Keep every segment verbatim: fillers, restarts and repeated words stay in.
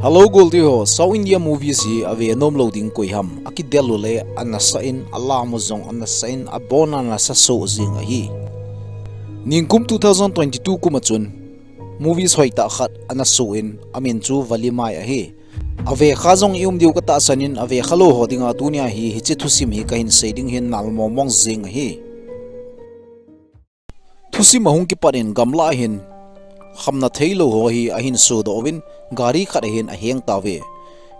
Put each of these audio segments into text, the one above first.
Hello Goldie ho, South India movies hi ave nom lou ding koi ham, akidel u le anasa in, alam u jong anasa in, abon a nasa soh jing ahi. Ningkum two thousand twenty-two kum a chun movies hoitah khat ana soh in, amin chu Valimai ahi. Ave kha jong i um diu ka tahsan in, ave kha lou ho dinga tunia hi hiche thusim hi kahin sei ding hin nal mong mong jing ahi. Thusim ahung kipat in gamlah hin khamna theilou ho hi ahin sodoh uvin, gari khat ahin aheng tauve.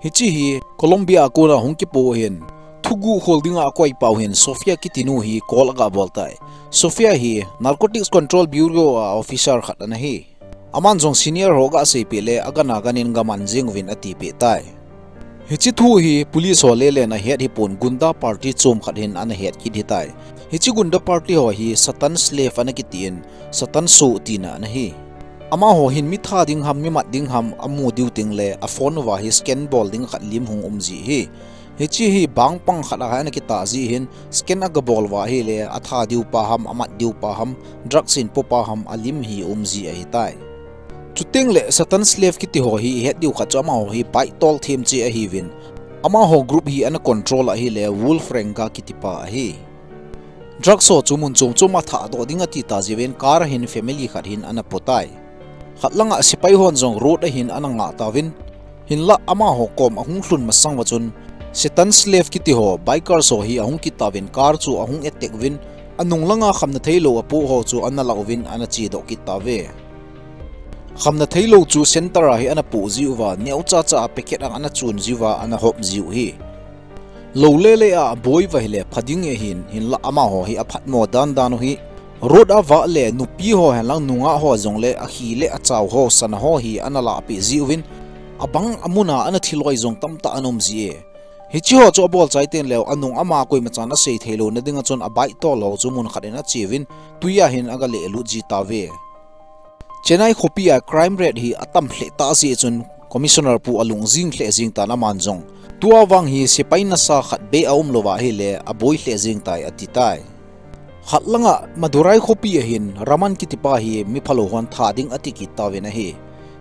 Hiche hi Colombia a kona hung kipo ahin, thuguh khol dinga akoi pau hin Sofia kiti nu hi call aga bol tai. Sofia hi Narcotics Control Bureau a officer khat ana hi. Aman jong senior ho aga seipeh le agan agan in gaman jing uvin atipeh tai. Hiche thu hi police ho lele in ahet hipon, gunda party chom khat hin ana het kit hitai. Hiche gunda party ho hi Satan slave ana kiti in, Satan soh tina ana hi. Amaho hin mi that ding ham, mi mat ding ham amu diu teng le, a phone uva hi scan bol ding khat lim hung um ji hi. Hiche hi bang pang khat a ana kitah ji hin, scan aga bol uva ahile, atha diu pa ham, amat diu pa ham, drugs in po pa ham, alim hi um ji ahitai. Chuteng le Satan slave kiti ho hi ihet diu khat chu amaho hi bike tol them che ahiuvin, amaho group hi ana control ahile, Wolf Ranga kiti pa ahi. Drugs ho chu mun chom chom a thah doh ding ati ta jiuvin, car a hin family khat hin ana po tai. Khat langa sepai hon jong road a hin ana ngah tauvin, hinlah amaho kom ahung lhun masang uva chun, Satan slave kiti ho, bikers ho hi ahung kit tauvin, car chu ahung attack uvin, anung langa khamna theilou apoh ho chu ana la uvin ana chedoh kit tauve. Khamna theilou chu center a hi ana poh ji uva, neocha cha a packet a ana chun ji uva, ana hop ji u hi. Lou lele a aboi uva ahile pha ding ahin, hinlah amaho hi aphatmo dan dan u hi. Road a vah le nupi ho henlang nungah ho jongle akhi le achao ho, sana ho hi ana lahpeh ji uvin, abang amun a ana thi loi jong tamtah ana um ji e. Hiche ho chu abol chai ten leu, anung ama koimachan asei theilou na dinga chun a bike tol ho chu mun khat in ache uvin, tui a hin aga lehlut ji tauve. Chennai khopi a crime rate hi atam lheh tah jeh chun Commissioner pu alung jing lheh jing tan, aman jong tua vang hi sepai nasa khat beh aum lou uva ahile aboi lheh jing tai ati tai. Khat langa Madurai khopi a hin Raman kiti pa hi mi phalou hon that ding ati kit tauvin ahi.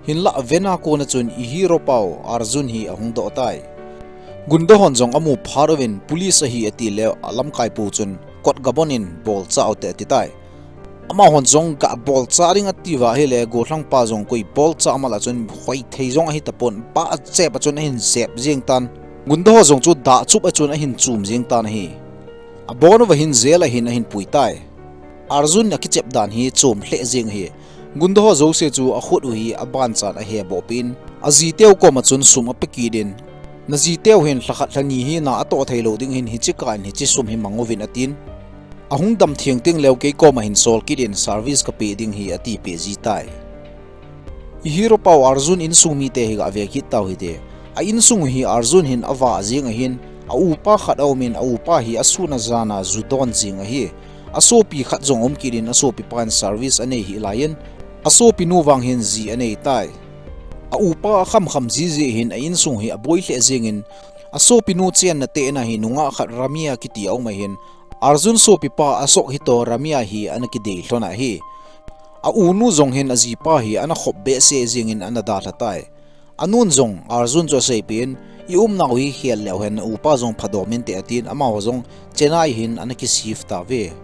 Hinlah van a kona chun i hero pau Arjun hi ahung doh tai. Gunda hon jong amu phat uvin, police ahi ati le alamkai pu chun kot gabon in bolcha ute ati tai. Amahon jong gabolcha ding ati uva ahile, gollhang pa jong koi bolcha ama lah chun hoi thei jong ahi tapon, ba achep a chun ahin jep jing tan. Gunda ho jong chu dah chup a chun ahin chum jing tan ahi. Abon uva hin jail a hin ahin pui tai. Arjun akichep dan hi chom lheh jing ahi. Gunda ho jouse chu akhut u hi abanchan aheboh pin, ajiteu koma chun sum ape kit in, najiteu hin lhakhat lhani hi na atoh theilou ding hin hiche kah in hiche sum hi mang uvin atin. Ahung dam theng teng leu kei koma hin sol kit in service kapeh ding hi atipeh ji tai. I hero pau Arjun insung mite hi gave kit tau hite. A insung hi Arjun hin avah jing ahin, a upa khat aum in, a upa hi asun ajan a ju don jing ahi. Asopi khat jong um kit in, asopi pan service anei hih laiyin, asopi nu vang hin ji anei tai. A upa akham kham ji jeh hin a insung hi aboi lheh jing in, asopi nu chenna tena hi nungah khat Ramia kiti aum ahin, Arjun sopi pa asok hitoh Ramia hi ana kidei lhon ahi. A unu jong hin ajipa hi ana khop behseh jing in ana dalha tai. Anun jong Arjun chu aseipeh in, i umnau hi khel leu hen, na upa jong phadom inte atin, amaho jong Chennai hin ana kishift tauve.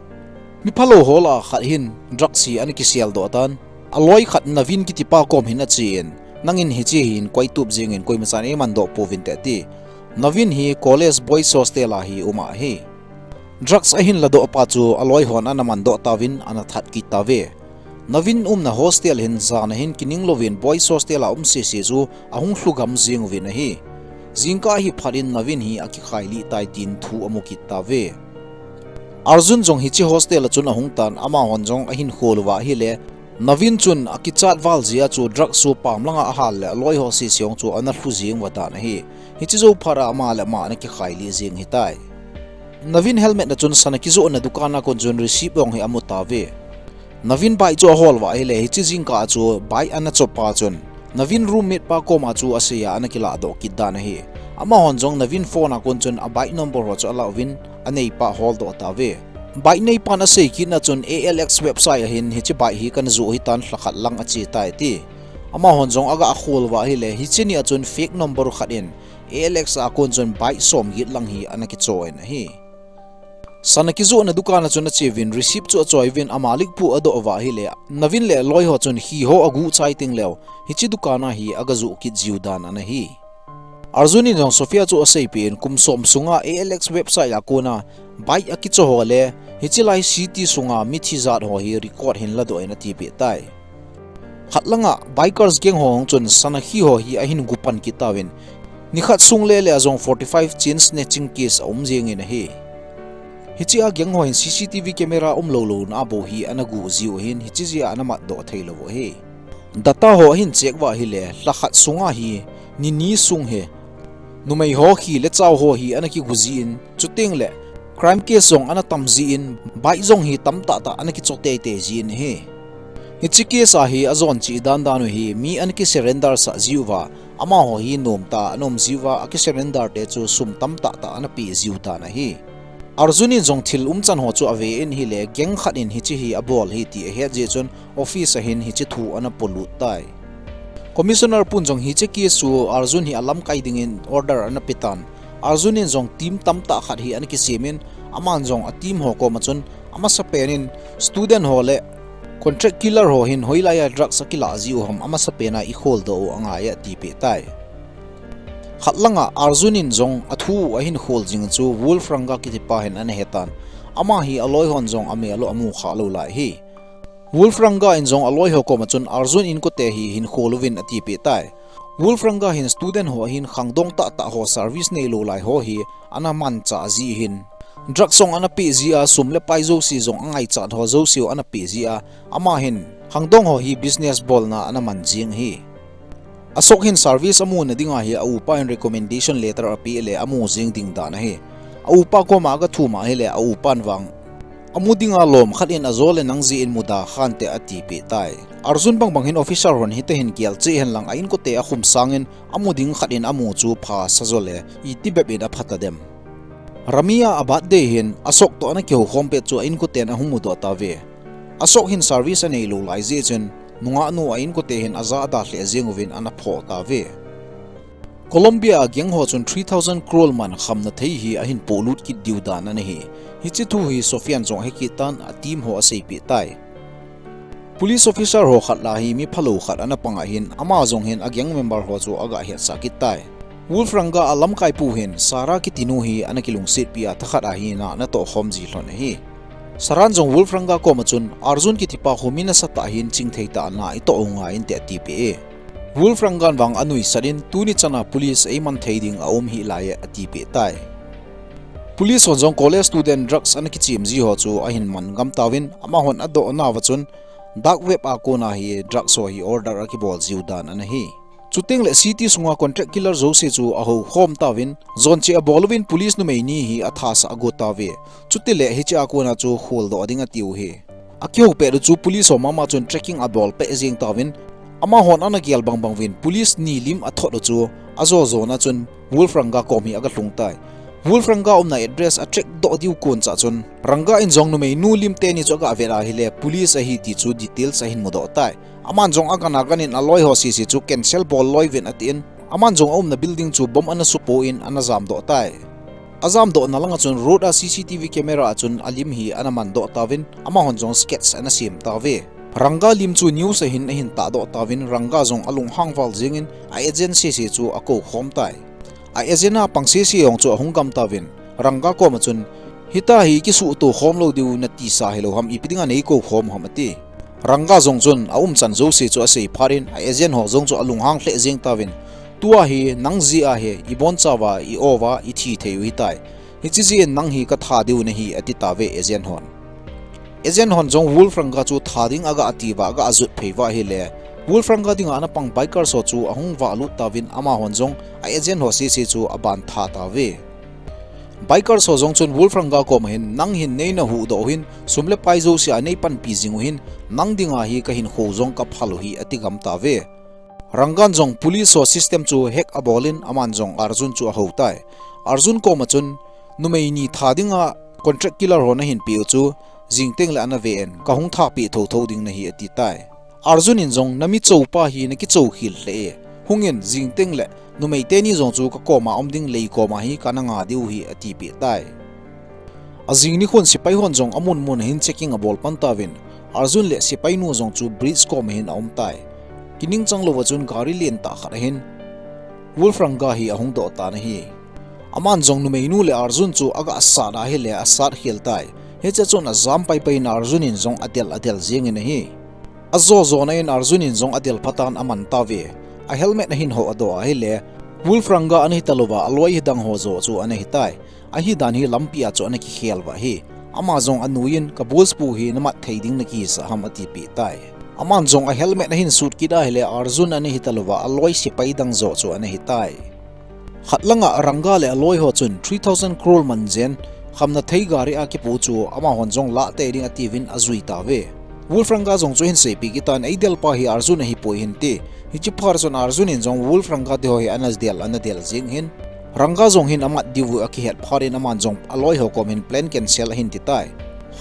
Mi phalou ho lah a khat hin drugs hi ana kisel doh tan. Aloi khat Navin kiti pa kom hin ache in, nangin hiche hin koi tup jing in, koimachan eiman doh pouvinte ati. Navin hi college boys hostel a hi um ahi. Drugs ahin ladoh pa chu aloi hon ana man doh tauvin ana that kit tauve. Navin umna hostel hin jan a hin kining louvin boys hostel a um sese chu ahung lhugam jing uvin ahi. Jingkah hi phat in Navin hi akikhai lih tai tin thu amu kit tauve. Arjun jong hiche hostel a chun ahung tan, amahon jong ahin khol uva ahile, Navin chun akichat val jeh a chu drugs chu pam langa ahal le aloi ho sese hong chu ana lhu jing uva dan ahi. Hiche jou phat a ama le ama ana kikhai lih jing ahitai. Navin helmet na chun sana kijohna dukan a kon chun receipt jong hi amu tauve. Navin bike chu ahol uva ahile, hiche jingkah a chu bike ana chop pa chun Navin roommate pa koma chu asei a ana kilah doh kit dan ahi. Amahon jong Navin phone a kon chun a bike number ho chu alah uvin, aneipa hol doh tauve. Bike neipan asei kitna chun A L X website a hin hiche bike hi kana joh ahitan, lhakhat lang ache tai ati. Amahon jong aga khol uva ahile, hiche nia chun fake number khat in A L X a kon chun bike som get lang hi ana kicho in ahi. Sana kijohna dukan a chun ache uvin, receipt chu achoi uvin, amalik pu adoh uva ahile, Naveen le aloi ho chun hi ho aguh chai teng leu, hiche dukan a hi aga joh kit jiu dan ana hi. Arjun in jong Sophia chu aseipeh in, kum som sunga A L X website a kona bike akicho ho le hiche lai city sunga mithi jat ho hi record hin ladoh in atipeh tai. Khat langa bikers gang ho hung chun sana hi ho hi ahin gupan kit tauvin, nikhat sung le le a jong forty-five chain snatching case aum jeng in ahi. Hiche a gang ho hin C C T V camera umlou louna bou hi ana guh jiu hin, hiche jeh a ana matdoh theilou u ahi. Data ho ahin check uva ahile, lha khat sunga hi, ni ni sung hi, numei ho hi le chao ho hi ana kigu jin, chuteng le crime case jong ana tam jin, bike jong hi tamtah tah ana kicho teitei jin ahi. Hiche case a hi ajon cheh dan dan u hi, mi ana kisurrender sah jiu va, amaho hi nomtah a ana um jiu va, akisurrender te chu sum tamtah tah ana peh jiu dan ahi. Arjun in jong thil umchan ho chu ave in ahile, gang khat in hiche hi abol ahi ti ahet jeh chun office a hin hiche thu ana polut tai. Commissioner pun jong hiche case chu Arjun hi alamkai dingin order ana petan. Arjun in jong team tamtah khat hi ana kisem in, aman jong a team ho koma chun amasapen in student ho le contract killer ho hin hoilai a drugs akilah jiu ham amasapen a ikholdoh u angai e atipeh tai. Khat langa Arjun in jong athu ahin khol jing chu Wolf Ranga kitipa hin ana hetan. Ama hi aloi hon jong amel u amu khalou lai ahi. Wolf Ranga in jong aloi ho koma chun Arjun inkote hi hin khol uvin atipeh tai. Wolf Ranga hin student ho ahin khangdong tahtah ho service neilou lai ho hi ana manchah ji ahin, drugs jong ana peh ji a, sum le pai jouse jong angaichat ho jouse u ana peh ji a, ama hin khangdong ho hi business bolna ana man jing ahi. Ashok hin service amuna dinga hi a upa in recommendation letter apeh le amu jing ding dan ahi. A upa koma aga thum a ahile a upan vang amu dinga lom khat in ajo le nang jeh in muda khante atipeh tai. Arjun bangbang hin officer hon hiti hin gel cheh hen lang a inkote akhum sangin amu ding khat in amu chu phasa jo le iti bep in apha tadem. Rami a a birthday hin Ashok toh ana kihoukhom pet chu a inkoten ahung mudoh tauve. Ashok hin service aneilou lai jeh chun nungahnu a inkote hin aja adalheh jeng uvin ana phoh tauve. Colombia a gang ho chun three thousand crore man khamna thei hi ahin polut kit diu dan ana hi. Hiche thu hi Sophia in jong ahe kit tan a team ho aseipeh tai. Police officer ho khat lah hi mi phalou khat ana pang ahin, ama jong hin a gang member ho chu aga hetsah kit tai. Wolf Ranga a lamkaipu hin Sarah kitinu hi ana kilungsetpi a thakhat a hi na ana tohkhom ji lhon ahi. Sarah in jong Wolf Ranga koma chun Arjun kitipa khu mi nasatah hin chingthei tah a na itoh u ngai inte atipeh e. Wolf Ranga in vang anuisat in tuni chana police eiman thei ding aum hih lai e atipeh tai. Police hon jong college student drugs ana kichem ji ho chu ahin man gam tauvin, amahon adoh nauva chun dark web a kona hi drugs ho hi order akibol jiu dan ana hi. Chuteng le city sunga contract killer jouse chu ahoukhom tauvin, jon cheh abol uvin police numei ni hi athasah agot tauve. Chutile hiche a kona chu kholdoh ding atiu hi. Akihou pet u chu police ho mama chun tracking abol peh jeng tauvin, amahon ana gel bangbang uvin police ni lim athot u chu ajo jona chun Wolf Ranga kom hi aga lhung tai. Wolf Ranga umna address a track doh diu koncha chun Ranga in jong numeinu lim teni chu aga vet ahile police ahi ti chu details ahin mudoh tai. Aman jong agan agan in aloi ho sese chu cancel bol loi uvin atin, aman jong aumna building chu bomb ana supon ana jamdoh tai. Ajamdohna langa chun road a C C T V camera a chun alim hi ana mandoh tauvin, amahon jong sketch ana sem tauve. Ranga lim chu news a hin ahin tahdoh tauvin, Ranga jong alunghang val jengin a agent sese chu akoukhom tai. A agent a pang sese jong chu ahung gam tauvin, Ranga koma chun, hitia hi kisuhto khom lou diu natisa hilou ham, ipi dinga neikoukhom u ham ati. Ranga jong chun aumchan jouse chu asei phat in, a agent ho jong chu alunghang lheh jeng tauvin, tua hi nang jeh a hi ibonchauva, i-ova, ithi thei u hitai. Hiche jeh in nang hi katha diu nahi ati tauve agent hon. Agent hon jong Wolf Ranga chu tha ding aga atiuva, aga jot phei uva ahile, Wolf Ranga dinga ana pang bikers ho chu ahung vahlut tauvin, amahon jong a agent ho sese chu aban tha tauve. Bikers ho jong chun Wolf Ranga koma hin, nang hin neina huhdoh u hin, sum le pai jouse a neipanpi jing u hin, nang dinga hi kahinkho jong kaphal u hi ati gam tauve. Rangan jong police ho system chu hack abolin, aman jong Arjun chu ahou tai. Arjun koma chun, numei ni tha dinga contract killer ho nahin peh u chu, jingteng le ana ven, kahung thapeh thotho ding nahi ati tai. Arjun in jong, "Nami choupa hi nakichou khel lheh e. Hungin, jing teng le numei teni jong chu kakoma um ding lei koma hi kana nga diu hi," atipeh tai. Ajing nikhon sepai hon jong amun mun ahin checking abol pan tauvin, Arjun le sepai nu jong chu bridge koma hin aum tai. Kiningchang louva chun gari lentah khat ahin Wolf Ranga hi ahung doh tan ahi. Aman jong numeinu le Arjun chu aga sat ahile asat khel tai. Hiche chun ajam paipai in Arjun in jong adel adel jengin ahi. Ajo jona in Arjun in jong adel phatan aman tauve. A helmet ahin ho adoh ahile, Wolf Ranga ana hita louva, aloi hidang ho jo chu ana hitai. Ahidan hi lampi a chu ana kikhel uva ahi. Ama jong anuiyin, "Ka boss pu hi namat thei ding nakihisah ham?" atipeh tai. Aman jong a helmet ahin sut kit ahile, Arjun ana hita louva, aloi sepai dang jo chu ana hitai. Khat langa Ranga le aloi ho chun three thousand crore man jen, khamna thei gari a kipu chu amahon jong lah tei ding atiuvin ajui tauve. Wolf Ranga jong chu ahin seipeh kit tan, "Eidel pa hi Arjun ahipoi hin," ati. Hiche phat chun Arjun in jong Wolf Ranga te ho hi ana del, ana del jeng hin. Ranga jong hin amat diu akihet phat in aman jong aloi ho kom hin plan cancel ahin ti tai.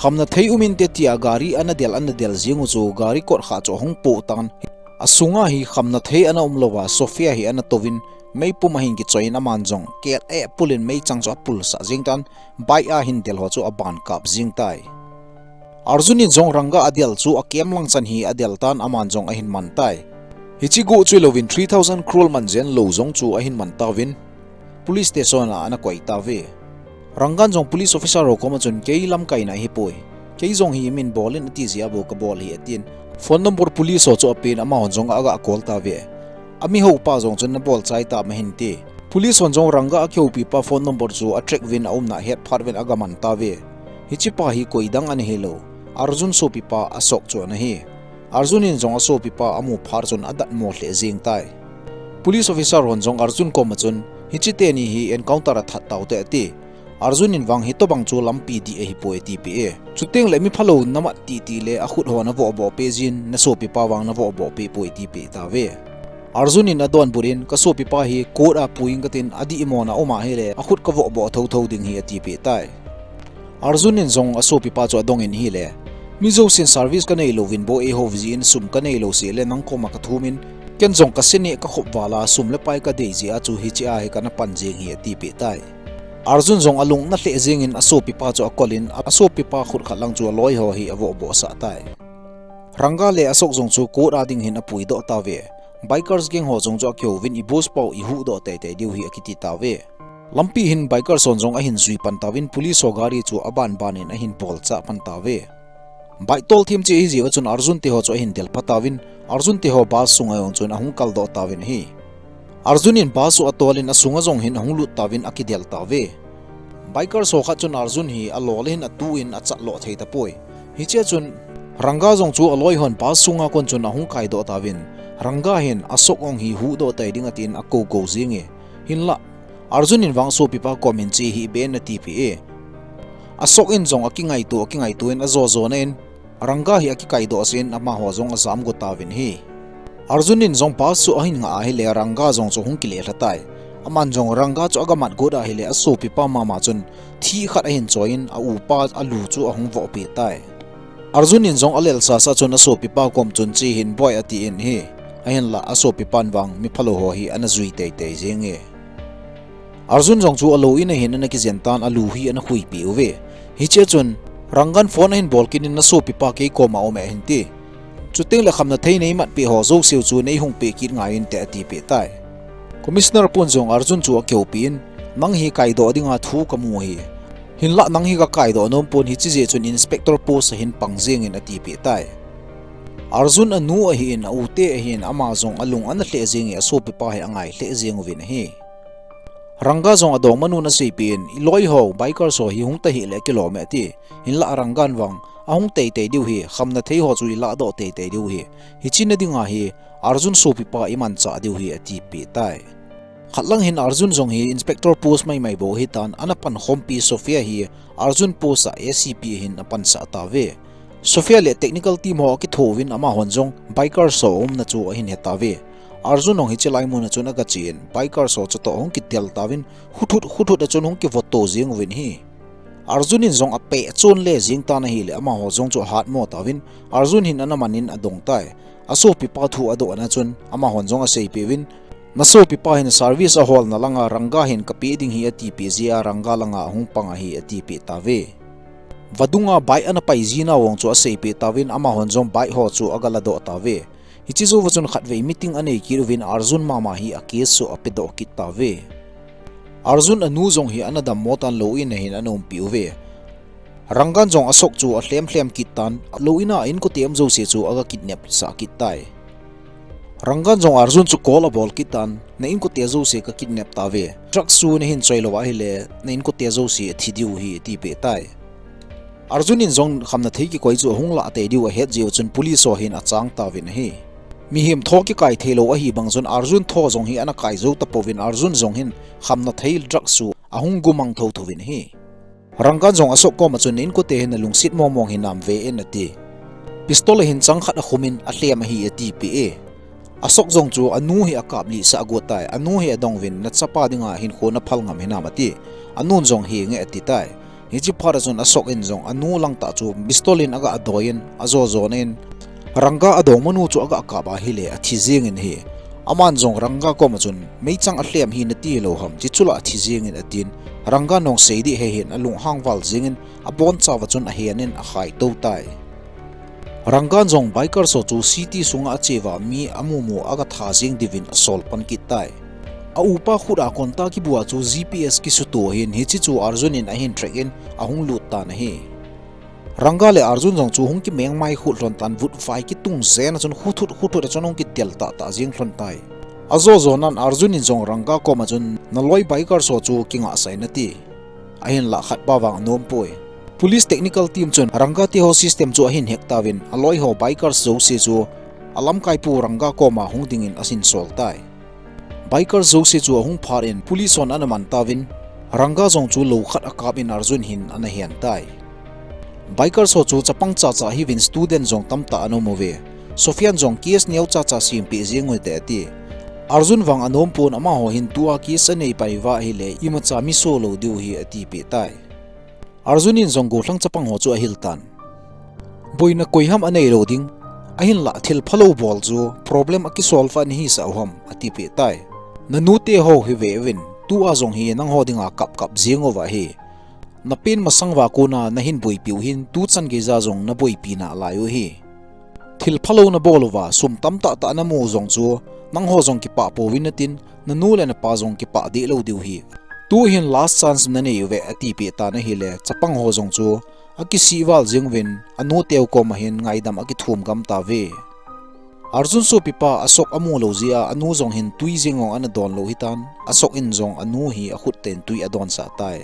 Khamna thei um inte tia gari ana del, ana del jeng u chu gari kot khat chu ahung poh tan. Asunga hi khamna thei ana um louva, Sophia hi ana touvin, meipum ahin kichoi in aman jong kel eh pul in meichang chu apulsah jeng tan, bike a ahin del ho chu aban kap jeng tai. Arjun in jong Ranga adel chu akem lang chan hi adel tan, aman jong ahin man tai. Hiche guh chu hilouvin three thousand crore man jen lou jong chu ahin man tauvin, police station a ana koi tauve. Rangan jong police officer ho koma chun, "Kei lamkaina ahipoi. Kei jong hi min bol in ati jeh a bou kabol ahi," atin. Phone number police ho chu apen, amahon jong aga call tauve. Amiho pa jong chun, "Nabol chai tam ahin," ati. Police hon jong Ranga akihoupi pa phone number chu atrack uvin aumna ahet phat uvin aga man tauve. Hiche pa hi koi dang ana hilou, Arjun sopipa Ashok chu ana hi. Arjun in jong asopipa amu phat chun adatmo lheh jeng tai. Police officer hon jong Arjun koma chun, "Hiche teni hi encounter athat taute," ati. Arjun in vang hitobang chu lampi dih ahipoi atipeh e. Chuteng le mi phalou namat titi le akhut ho navoh boh peh jin, nasopipa vang navoh boh peh poi atipeh tauve. Arjun in adonbut in, "Kasopipa hi court a pui inge katin, adih mona um ahile akhut kavoh boh thotho ding ahi," atipeh tai. Arjun in jong asopipa chu adong in ahile, "Mi jousen service kanei louvin bou eihou jeh in, sum kanei lou seh le nang koma kathum in, ken jong kase neh kakhop val a sum le pai kadei jeh a chu hiche a hi kana pan jeng ahi," atipeh tai. Arjun jong alung ana lheh jeng in asopipa chu akol in, asopipa khut khat lang chu aloi ho hi avoh boh sah tai. Ranga le Ashok jong chu court a ding hin apui doh tauve. Bikers gang ho jong chu akihou vin, "I boss pau ihuh doh teitei diu ahi," akiti tauve. Lampi hin bikers hon jong ahin jui pan tauvin, police ho gari chu aban ban in ahin bolchah pan tauve. Bike tol them cheh ahi jeh uva chun Arjun te ho chu ahin del pha tauvin, Arjun te ho bus sunga jong chun ahung kal doh tauvin ahi. Arjun in bus chu atol in asunga jong hin ahung lut tauvin akidel tauve. Bikers ho khat chun Arjun hi alol a hin atu in achat lo thei tapoi. Hiche a chun Ranga jong chu aloi hon bus sunga kon chun ahung kai doh tauvin, Ranga hin Ashok jong hi huh doh tei ding atin akou kou jing e. Hinlah, Arjun in vang asopipa kom in che hih beh in atipeh e. Ashok in jong akingaito, akingaito in ajo jona in, Ranga hi akikai doh jeh in amaho jong ajam got tauvin ahi. Arjun in jong bus chu ahin ngah ahile Ranga jong chu hung kile lha tai. Aman jong Ranga chu aga mat got ahile asopipa mama chun thih khat ahin choi in a upa alu chu ahung voh peh tai. Arjun in jong alel sasa chun asopipa kom chun che hih in boi atin ahi. Ahinlah asopipan vang mi phalou ho hi ana jui teitei jeng e. Arjun jong chu alou in a hin ana kijen tan alu hi ana khuipeh uve. Hiche a chun, Rangan phone ahin bol kit in, "Nasopipa kei koma aume," ahin ti. Chuteng le khamna thei neimat peh ho jouse u chu neihung peh kit ngai inte atipeh tai. Commissioner pun jong Arjun chu akihoupi in, "Nang hi kaidoh dinga thu kamu ahi. Hinlah nang hi kakaidoh nom pon, hiche jeh chun inspector post a hin pang jeng in," atipeh tai. Arjun anu ahin, a u te ahin, ama jong alung ana lheh jeng e, asopipa hi angai lheh jeng uvin ahi. Ranga jong adongma nun aseipeh in, "I loi ho, bikers ho hi hung tahih le kilom e," ati. Hinlah Rangan vang, "Ahung teitei diu ahi, khamna thei ho chu ilah doh teitei diu ahi. Hiche na dinga hi, Arjun sopipa imanchah diu ahi," atipeh tai. Khat lang hin Arjun jong hi inspector post maimai bou ahitan, ana pankhompi Sophia hi Arjun post a A C P a hin apansah tauve. Sophia le technical team ho akitho uvin amahon jong bikers ho umna chu ahin he tauve. Arjun jong hiche lai mun a chun aga che in, bikers ho chutoh hung kitel tauvin, huthut huthut a chun hung kivoto jeng uvin ahi. Arjun in jong apeh chon le jeng tan ahile amaho jong chu ahatmo tauvin, Arjun hin ana man in adong tai. asopipa thu adoh na chun, amahon jong aseipeuvin, nasopipa hin service aholna langa Ranga hin kapeh ding hi atipeh jeh a Ranga langa ahung pang ahi atipeh tauve. Vadunga bike ana pai jinau vang chu aseipeh tauvin amahon jong bike ho chu agaladoh tauve. Hiche jouva chun khatvei meeting anei kit uvin Arjun mama hi a case chu apedoh kit tauve. Arjun anu jong hi ana dammo tan lou in a hin ana umpi uve. Rangan jong Ashok chu alhem lhem kit tan, lou in a inkote um jouse chu aga kidnap sah kit tai. Rangan jong Arjun chu call abol kit tan, na inkote jouse ka kidnap tauve. Drugs chu nahin choi lou ahile, na inkote jouse athi diu ahi atipeh tai. Arjun in jong khamna thei kikoi chu ahung lah tei diu ahet jeh u chun police ho hin achang tauvin ahi. Mihem tho kikai theilou ahi bang chun Arjun tho jong hi ana kai jou tapouvin Arjun jong hin khamna thei drugs chu ahung gumang thotho uvin ahi. Rangan jong Ashok koma chun na inkote hin nalungset mong mong hinam ve in ati. Pistol ahin chang khat akhumin alhem ahi atipeh e. Ashok jong chu anu hi akaplih sah agot tai, anu hi adong uvin nachapa dinga hinkho naphal ngam hinam ati. Anun jong henge ati tai. Hiche phat a chun Ashok in jong anu langtah chu pistol in aga adoi in ajo jo in Ranga adongmanu chu aga kap ahile athi jeng in ahi. Aman jong Ranga koma chun meichang alhem hi nati lou ham, hichu la athi jeng in atin, Rangan jong sei dih ahin alunghang val jeng in abonchauva chun ahen in akhai tou tai. Rangan jong bikers ho chu city sunga acheuva mi amu mu aga tha jeng diuvin asol pan kit tai. A upa khut a contact kibua chu G P S kisuto ahin hiche chu Arjun in ahin track in ahung lut tan ahi. Ranga le Arjun jong chu hung kimeng mai khut lhon tan vutvai kitung jen a chun khuthut khuthut a chun hung kitel tah tah jeng lhon tai. Ajo jo nan Arjun in jong Ranga koma chun naloi bikers ho chu kingah sai in ati. Ahinlah khatpa vang anom poi. Police technical team chun Ranga te ho system chu ahin hack tauvin aloi ho bikers jouse chu alamkaipu Ranga koma hung dingin ahin sol tai. Bikers jouse chu ahung phat in police hon ana man tauvin Ranga jong chu lou khat akap in Arjun hin ana hen tai. Bikers ho chu chapang cha cha ahiuvin student jong tamtah ana um uve. Sofian jong case neo cha cha sempeh jeng u hite ati. Arjun vang anom pon amaho hin tua case anei pai uva ahile imacha mi so lou diu ahi atipeh tai. Arjun in jong gollhang chapang ho chu ahil tan. Boina koiham anei lou ding, ahinlah thil phalou bol chu problem akisolve a nahisah u ham atipeh tai. Nanu te ho hi ve uvin, tua jong hi nangho dinga kap kap jeng uva ahi. Napen masang uva kona nahin boipi u hin tuchan geija jong naboipi nalai u ahi. Thil phalou nabol uva sum tamtah tah namu jong chu nangho jong kipah pouvin natin, nanu le napa jong kipah deh lou diu ahi. Tu hin last chance nanei uve atipeh tan ahile chapang ho jong chu akisih val jeng uvin anu teu koma hin ngaidam akithum gam tauve. Arjun sopipa Ashok amu lou jeh a anu jong hin tui jeng jong ana don lou hitan, Ashok in jong anu hi akhut tah in tui adonsah tai.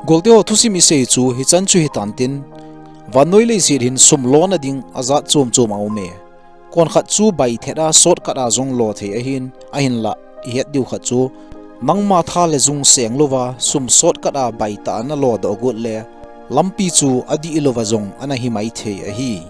Golte ho thusim isei chu hichan chu hitan tin, vannoi leiset hin sum lona ding ajat chom chom aume. Kon khat chu bai thet a shortcut a jong lo thei ahin, ahinlah ihet diu khat chu nangma tha le jung seng louva sum shortcut a bai tah a nalo doh got le lampi chu adih louva jong ana hi mai thei ahi.